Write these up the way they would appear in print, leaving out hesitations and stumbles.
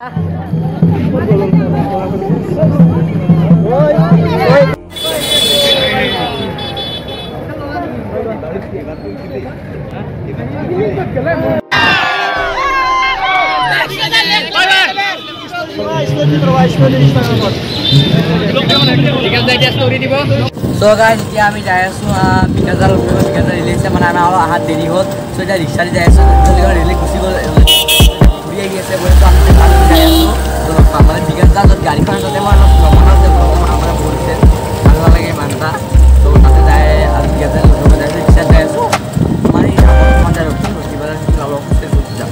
চ' guys এতিয়া আমি যাই আছোঁ বিকাশদাৰ, বিকাশদাৰ ৰিলিজ মানে আমাৰ অলপ অহাত দেৰি হ'ল। চ' এতিয়া ৰিক্সা দি যাই আছোঁ, ৰেলী গুচি গ'ল, ঘূৰি আহি আছে গৈ। চ' আমি তালৈ যাই আছোঁ মানে বিকাশদাৰ য'ত গাড়ীখন আছে তাতে মই অলপ ভ্ৰমণ আছে, আমাৰ বহুত হৈছে, ভাল নালাগে ইমান এটা। ত' তাতে যায় আৰু বিকাশদাৰ যাই আছোঁ, ৰিক্সাত যাই আছোঁ। মানে অকণমান যাই ৰখিম, ৰখি পেলাই অলপ খোজকাঢ়ি যাম।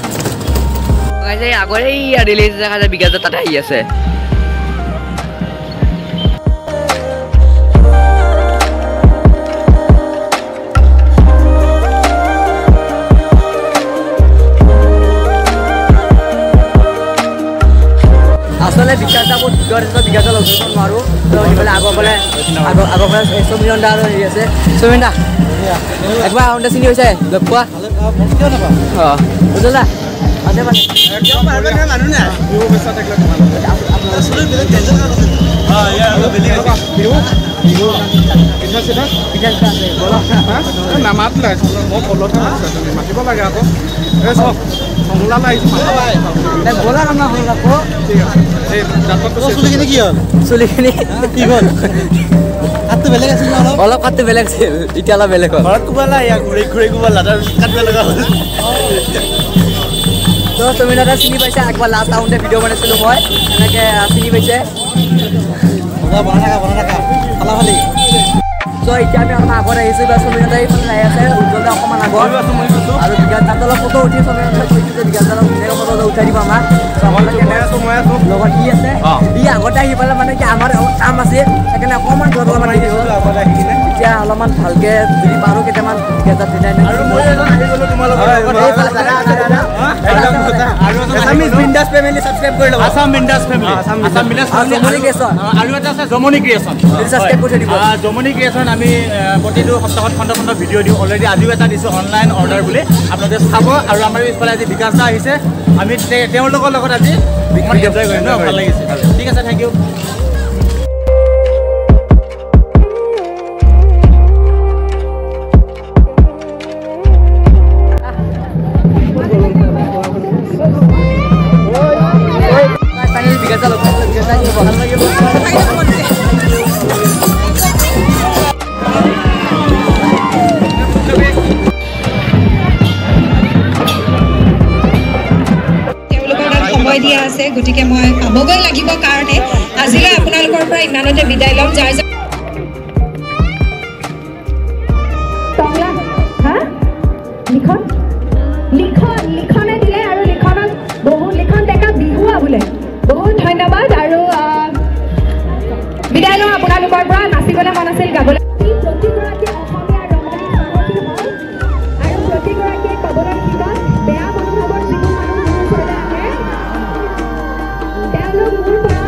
আগৰে ৰিলিজ দেখা যায়, বিকাশদাৰ তাতে আহি আছে। আচলতে বিকাশ দা বহুত ভিতৰত আছে, বিকাশ দা লগ ধৰিব নোৱাৰোঁ। তো সেইফালে আগৰ ফালে আগৰ ফালে সমীৰণ দা আৰু হেৰি আছে। সমীৰণ দা একবাৰ আহোঁতে চিনি হৈছে লগ পোৱা। অঁ উজ্জ্বল দা আছে মানে নামাতিলে মই কলতহে মাতিছা, তুমি মাতিব লাগে আকৌ। এই চাওক সংলালে আহিছোঁ। ব'লা আমাৰ হ'ল আকৌ। ঠিক আছে, এই জাতটো চুলিখিনি কি হ'ল? চুলিখিনি কি হ'ল? কাটটো বেলেগ আছিল, অলপ কাটটো বেলেগ আছিল, এতিয়া অলপ বেলেগ হ'ল। ঘৰত কোবালা ইয়াক ঘূৰি ঘূৰি কোবালা, তাৰপিছত কাটিব লগা হ'ল। তো তুমি দাদা চিনি পাইছা, একবাৰ লাষ্ট আহোঁতে ভিডিঅ' বনাইছিলোঁ মই, এনেকৈ চিনি পাইছে। বনাই থাকা, বনাই থাকা, ফালা ফালি। চ' এতিয়া আমি অলপ আগত আহিছোঁ, বা সমীৰণ দা এইফালে আহি আছে, উজ্জ্বল দা অকণমান আগত আৰু বিকাশ দাত অলপ ফটো উঠি সমীৰণ দাক কৈছোঁ যে বিকাশ দাক ধুনীয়াকৈ ফটো উঠাই দিব আমাক। লগত সি আছে, সি আগতে আহি পেলাই মানে কি আমাৰ অলপ কাম আছে, সেইকাৰণে অকণমান ঘৰত অলপমান দেৰি হ'ল। এতিয়া অলপমান ভালকৈ যদি পাৰোঁ কেইটামান বিকাশ দাক ধুনীয়া। আমি প্ৰতিটো সপ্তাহত খণ্ড খণ্ড ভিডিঅ' দিওঁ, অলৰেডি আজিও এটা দিছোঁ অনলাইন অৰ্ডাৰ বুলি, আপোনালোকে চাব। আৰু আমাৰ পিছফালে আজি বিকাশ দা আহিছে, আমি তেওঁলোকৰ লগত আজি এনজয় কৰিম ন, ভাল লাগিছে। ঠিক আছে, thank U. দিয়া আছে, গতিকে মই পাবগৈ লাগিব কাৰণে আজিলৈ আপোনালোকৰ পৰা ইমানতে বিদায় ল'ম। যাৰ লিখন লিখন লিখনে দিলে আৰু লিখনত বহুত লিখন ডেকা বিহুৱা বোলে, বহুত ধন্যবাদ আৰু বিদায় লওঁ আপোনালোকৰ পৰা। নাচিবলৈ মন আছিল, গাবলৈ। প্ৰতিগৰাকী অসমীয়া ৰমণী সাহসী হওক আৰু প্ৰতিগৰাকীয়ে ক'বলৈ শিকক, বেয়া মনোভাৱৰ যিবোৰ মানুহ মোৰ ওচৰলৈ আহে তেওঁলোক মোৰ পৰা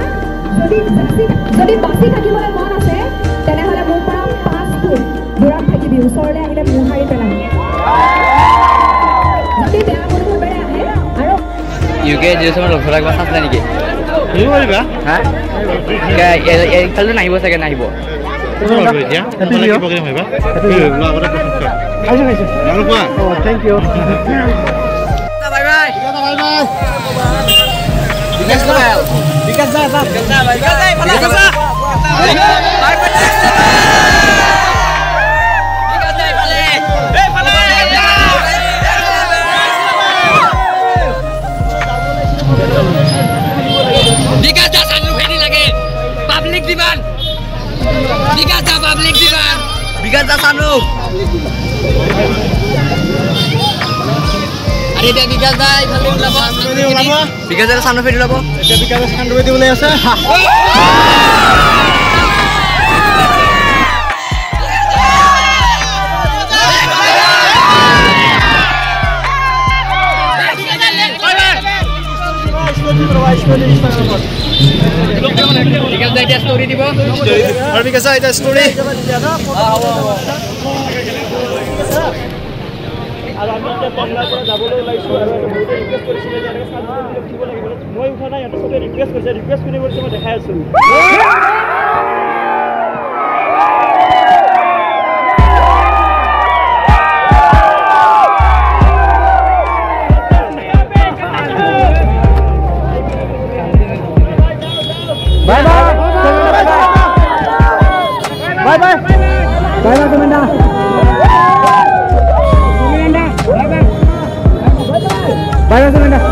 যদি বাচি থাকিবলৈ মন আছে তেনেহ'লে মোৰ পৰা 5 ফুট দূৰত থাকিবি, ওচৰলৈ আহিলে মোহাৰি পেলাম যদি বেয়া মনোভাৱেৰে আহে। আৰু ইউকে লগ ধৰা কিবা চাইছিলা নেকি? হা, এইফালে নাহিব চাগে, নাহিব। Bye bye. Public demand, Bikash da public demand, Bikash da Sanu. আৰু এতিয়া বিকাশ দা ইফালে ওলাব, বিকাশ দা চানু ফেৰি ওলাব। এতিয়া বিকাশ দা চানু ফেৰি ওলাই আছে। বিকাশ দা এতিয়া ষ্টৰি দিব। আৰু বিকাশ দা এতিয়া ষ্টৰি। আৰু আমি এতিয়া টংলাৰ পৰা যাবলৈ ওলাইছোঁ। আৰু এটা বহুতে ৰিকুৱেষ্ট কৰিছিলে যে এনেকৈ চানমাৰীত উঠিব লাগিব, মই উঠা নাই, সিহঁতে চবে ৰিকুৱেষ্ট কৰিছে। ৰিকুৱেষ্ট কোনে কৰিছে মই দেখাই আছোঁ। Bye bye bye bye bye bye Somenda, bye bye Somenda.